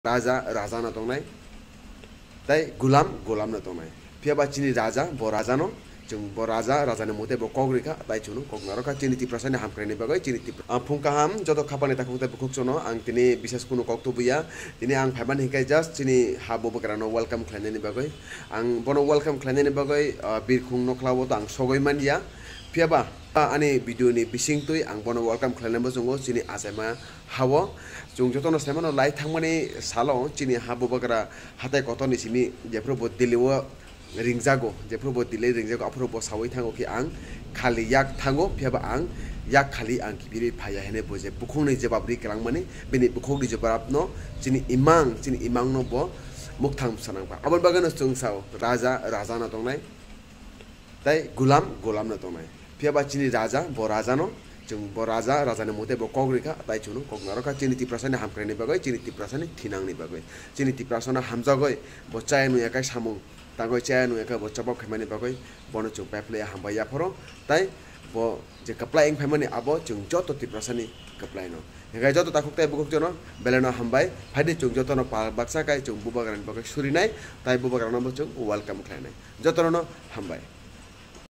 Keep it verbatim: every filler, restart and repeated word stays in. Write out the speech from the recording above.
Raja, raja no tongnai. Tai gulam, gulam no tongnai. Phiya ba chini raja, bo raja no, chwng bo raja, raja ni mote bo kok rikha, tai chwng no kok narwkha. Chini Tiprasa ni hamkrai ni bagwi, chini Tipra-, ang phung kaham, joto khapani takhuk tai bukhuk chono, ang tini bises kunu kok tubuya. Tini ang phaimani hinkhe just chini ha bubagra no welcome khlainani bagwi. Ang bono welcome khlainani bagwi, ah, birkhung nokhlao to ang sogwi manya. Phiya ba, ah, ani video ni bising twi ang bono welcome khlainai muchungo chini achaima hao. Chwng jotono saimano lai thangmani salo chini ha bubagra hatai kotorni simi jephuru bo Delhi o ringjago, jephuru bo Delhi ringjago, aphuru bo sawi thango khe ang khali yak thango, phiya ba ang yak khali ang kibiri phaiya hene bo je bukhukni jebab ri kwlangmani, bini bukhukni jebab no chini imang, chini imang no bo mukthang sanang ba. Aboni bagwi no chwng sao, raja, raja no tongnai, tai gulam, gulam no tongnai. Phiya ba chini raja, bo raja no, chwng bo raja, raja ni mote bo kok rikha, tai chwng no kok narwkha. Chini Tiprasa ni hamkrai ni bagwi, chini Tiprasa ni thinang ni bagwi, chini Tiprasa no hamjagwi, bo chaya nungya kai samung tangwi chaya nungya kai bo chobok khaimani bagwi, bono chwng paiphile hambai yaphoro, tai bo je kwplai wng phaimani abo chwng joto Tiprasa ni kwplai no. Hinkhe joto takhuk tai bukhuk jono belai no hambai, phaidi chwng jotono pa baksa kai chwng bubagra ni bagwi surinai, tai bubagra no bo chwng welcome khlainai. Jotono no hambai.